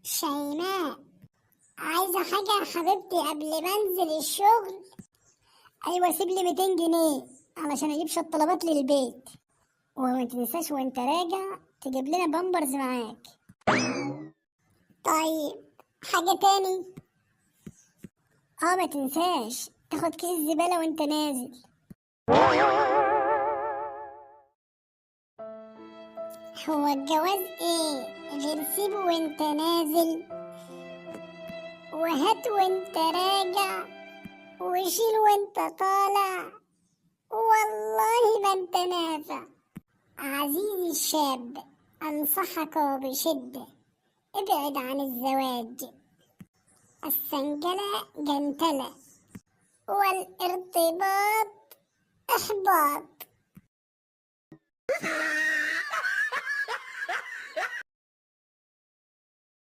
شيماء، عايزة حاجة يا حبيبتي قبل ما انزل الشغل؟ ايوه، سيب لي 200 جنيه علشان اجيب شوية طلبات للبيت، وما تنساش وانت راجع تجيب لنا بامبرز معاك. طيب، حاجة تاني؟ اه، ما تنساش تاخد كيس الزبالة وانت نازل. هو الجواز ايه غير سيب وانت نازل، وهات وانت راجع، وشيل وانت طالع، والله ما انت نافع. عزيزي الشاب، أنصحك وبشدة، ابعد عن الزواج. السنجلة جنتلة، والارتباط إحباط.